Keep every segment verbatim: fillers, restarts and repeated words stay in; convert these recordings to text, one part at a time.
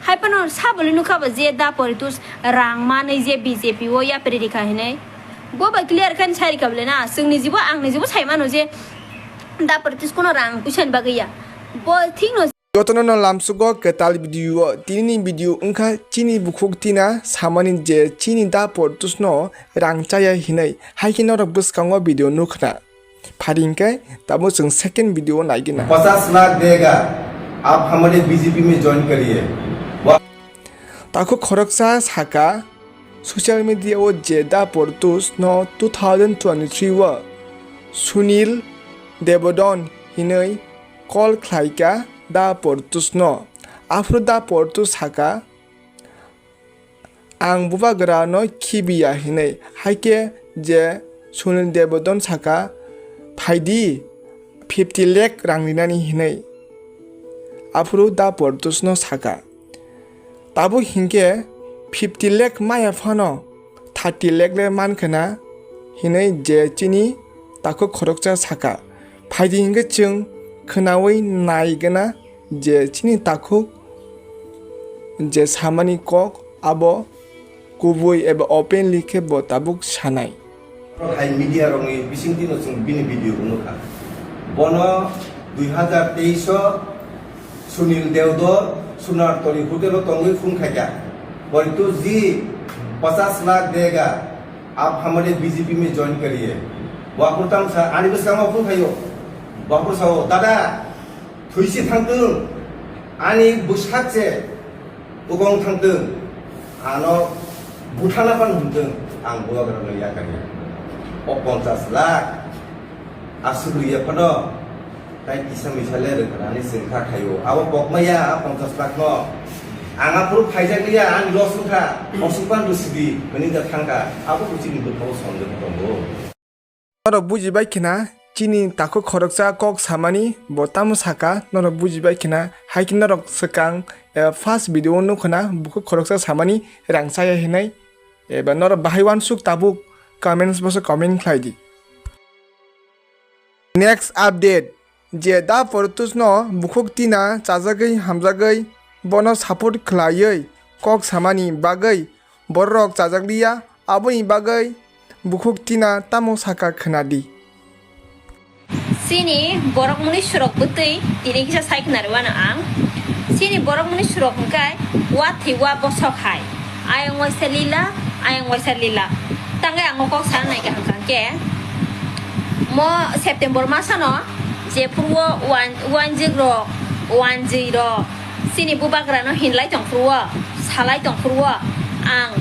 Hai phano sa bole nukha bo je da Poritus rang manwi je B J P o yapri rikha hinwi. Bo bai clear khe sai rikha bole na, chwngni jibo, angni jibo sai mano je da Poritus kono rang puisa ni bagwi ya. Bo thik no. Jotono no lamsugo kwtal video o. Tini ni video wngkha chini bukhuk tina samani je chini da Poritus no rang chaya hinwi. Hai khe norok bwskango video nukhna. Phari hwnkhe tabuk chwng second video o naigwna. पचास लाख देगा, आप हमारे बीजेपी में ज्वाइन करिए। Takhuk khoroksa saka, social media o je da Poritus no two thousand twenty-three o Sunil Debodon hinwi call khlaika da Poritus no. Aphuru da Poritus saka, ang bubagra no khibiya hinwi, hai khe je Sunil Debodon saka, phaidi fifty lakh rang rinani hinwi. Aphuru da Poritus no saka, tabuk hinkhe fifty lakh maya phano thirty lakh le mankhana hinwi je chini takhuk khoroksa saka. Phaidi hinkhe chwng khwnawi naigwna je chini takhuk je samani kok abo kubui eba openly khe bo tabuk sanai. Hai media rokni bisingtwi no chwng bini video nukha. Bono dui hazar teis o Sunil Deodor Sunar Tori hotel o tongwi phone khaikha. Poritus ji, पचास लाख देगा, आप हमारे बीजेपी में ज्वाइन करिए। Bo aphuru tamo sa, ani bwskango phone khaio. Bo aphuru sao, dada, thwisi thangtwng, ani bwsak se bukong thangtwng, ano buthana pan hwntwng, ang bubagra no yakari. O ponchas lakh aswk rwya phano, tai kisa misa le rwkhnani chwng kha khaio. Abo pokmaya a ponchas lakh no. Ang aphuru phaijak liya, ani loss wngkha, osuk pan rwsidi, hwnwi da thangkha. Abo bo chini bwkhao sondeho tongo. Norok bujibai khna chini takhuk khoroksa kok samani bo tamo saka, norok bujibai khna, hai khe norok swkang, eh, first video o nukho na bukhuk khoroksa samani rang chaya hinwi, eba norok bahai uansuk tabuk comments boso comment khlai di. Next update, je da Poritus no bukhuk tina chajagwi hamjagwi bono support khlaiwi kok samani bagwi bororok chajak liya, aboni bagwi bukhuk tina tamo saka khna di. Chini borok mwnwi surok bwtwi tini kisa sai khna rwano ang. Chini borok mwnwi surok hwnkhe wa thwi wa bosok hai. Ayang waisa lila, ayang waisa lila. Tangwi ang o kok sana nai kaham kha hwnkhe, mo September masano jephuru o wan-, wanjwk rok, wanjwi rok, chini bubagra no hinlai tongphuru o, salai tongphuru o, ang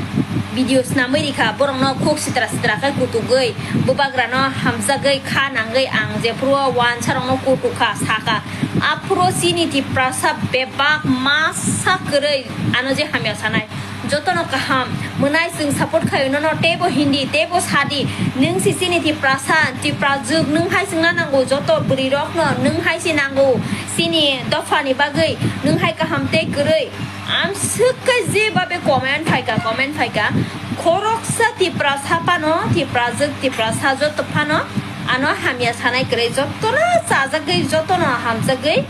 video snamwi rikha, borokno khuk sitra sitra khe kutugwi, bubagrano hamjagwi kha nangwi ang jephuru o wansa rokno kutuk kha, sakha. Aphuru chini Tiprasa bebak masa kwrwi ano je hamya sanai. Jotono kaham mwnai chwng support khaio nono, teibo hindi, teibo sadi. Nwng si chini Tiprasa, Tiprajwk, nwng hai chwngna nango, joto bwrwi rokno nwng hai si nango. Chini dophani bagwi nwng hai kaham tei kwrwi. Amswk khe je babe comment phaikha, comment phaikha. Khoroksa Tiprasa phano, Tiprajwk, Tiprasa joto phano ano hamya sanai kwrwi, jotono chajagwi, jotono hamjagwi,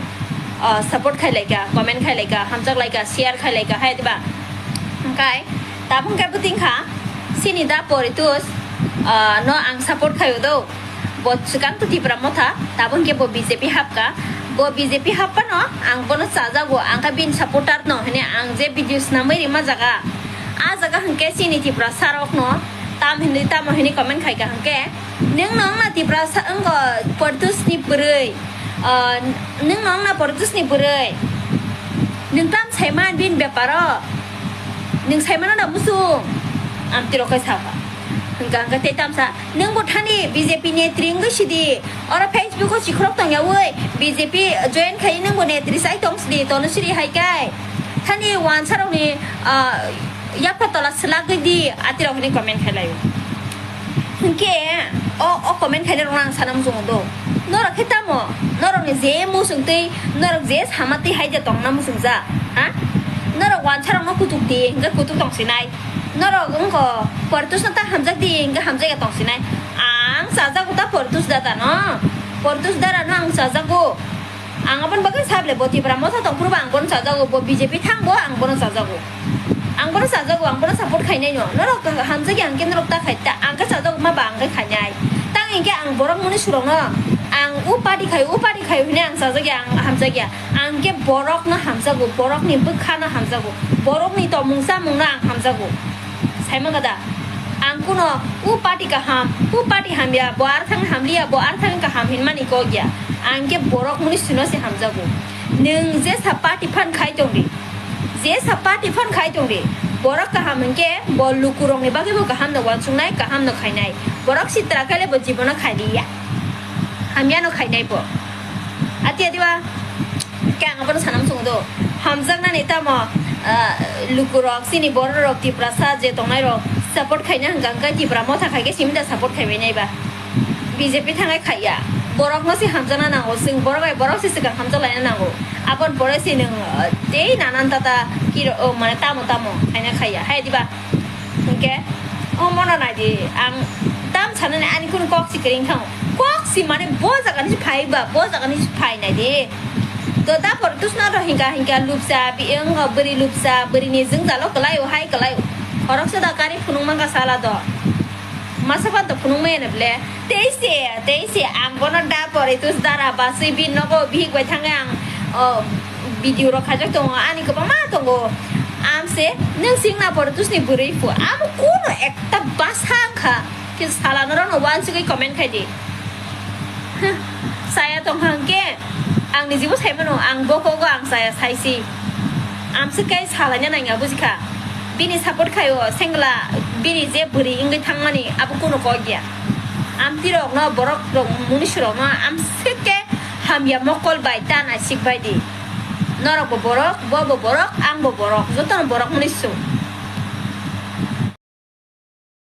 ah, support khailaikha, comment khailaikha, hamjaklaikha, share khailaikha, hai diba? Hwnkhe tabuk khe bwtwing kha, chini da Poritus, ah, no ang support khaio do. Bo swkang to Tipra Motha, tabuk khe bo B J P hapkha. Bo B J P happhano ang bono chajago, ang khe bini supporter no hwnwi ang je video snamwi rima jaga. A jaga hwnkhe chini Tiprasa rokno tam hinwi tamo hinwi comment khaikha hwnkhe, nwng no wngna Tiprasa wngkha Poritus ni bwrwi, ah, nwng no wngna Poritus ni bwrwi. Nwng tam saimani bini beparo? Nwng saimano da musung? Amtwi rok khe sakha. Hwnkha hwnkhe tei tamsa, nwng bo thani B J P netri wngwi sidi. Oro Facebook o sikhorok tongyawi B J P join khai nwng bo netri sai tong sidi, Tanusri hai kai. Thani wansa rokni, ah, yapha tola swlagwi di, atirok hinwi comment khai laio. Hwnkhe o, o comment khainai rokno ang sana muchungo do. Norok khe tamo? Norokni je muchung twi, norok je sama twi hai de tongna muchungjak, ha? Norok wansa rokno kutuk di, hwnkhe kutuk tong sinai. Norok wngkha Poritus no ta hamjak di, hwnkhe hamjakya tong sinai. Ang chajago ta Poritus dada no. Poritus dada no ang chajago. Ang aboni bagwi sable, bo Tipra Motha tongphuru bo ang bono chajago, bo B J P thang bo ang bono chajago. Ang bono chajago, ang bono support khainai no. Norok hamjak ya hwnkhe norok ta khai ta, ang khe chajago ma ba ang khe khainai. Tang hinkhe ang borok muni surokno ang u party khai, u party khai hwnwi ang chajak ya, ang hamjak ya. Ang khe borokno hamjago, borokni bwkhano hamjago, borokni tongmung chamungno ang hamjago. Saimang kada, ang kuno u party kaham, u party hamya, bo ar thang hamliya, bo ar thang kaham hinmani kok ya. Ang khe borok muni suno se hamjago. Nwng jesa party phan khai tongdi, jesa party phan khai tongdi, borok kaham hwnkhe bo lukurokni bagwi bo kaham no wansuknai, kaham no khainai. Borok sitra khaile bo jibono khailiya, hamya no khainai bo. Ati ati ba. Khe ang abono sanam sung do. Hamjaknani tamo, ah, lukurok, chini bororok, Tiprasa je tongnairok support khaina hwnkha, hwnkhe Tipra Motha khai khe simi da support khaibai nai ba. B J P thangai khaiya. Borokno se hamjakna nango, chwng borok bai borok se swkang hamjak laina nango. Aboni pore se nwng, ah, tei nanan tata kiro, oh, mane tamo tamo khaina khaiya. Hai diba? Hwnkhe, oh, mono nai di, ang tam sanani ani kunu kok si kwrwi wngkha. Kok si mane bo jaga ni phai ba, bo jaga ni phai nai di. To da por tusna ro hinka hinka lupsa, bi wng bwrwi lupsa, bwrwi ni jwngjalo kwlai o, hai kwlai o. Khoroksa da kari phunuk mangka sala do. Masa phan to phunuk maya na ble. Tei se, tei se, ang bono da por itus dara baswi bi nogo bihik bai thangwi ang, oh, video rok khaijak tongo, ani kwbangma tongo. Amse, nwng singna pore tusni bwrwi phu. Amo kuno ekta bwsa wngkha. Khe sala norokno uansugwi comment khai di. Huh, saya tongkha hwnkhe, ang nijibo saimano, ang bokogo ang saya saisi. Amse kai salaina nangya bujikha. Bini support khaio, sengla, bini je bwrwi wngwi thangmani, abo kuno kok ya. Amtirokno, borok rok, munisirokno, amse khe hamya mokol bai ta naisik bai di. Norok bo borok, bo bo borok, ang bo borok, jotono borok mani sung.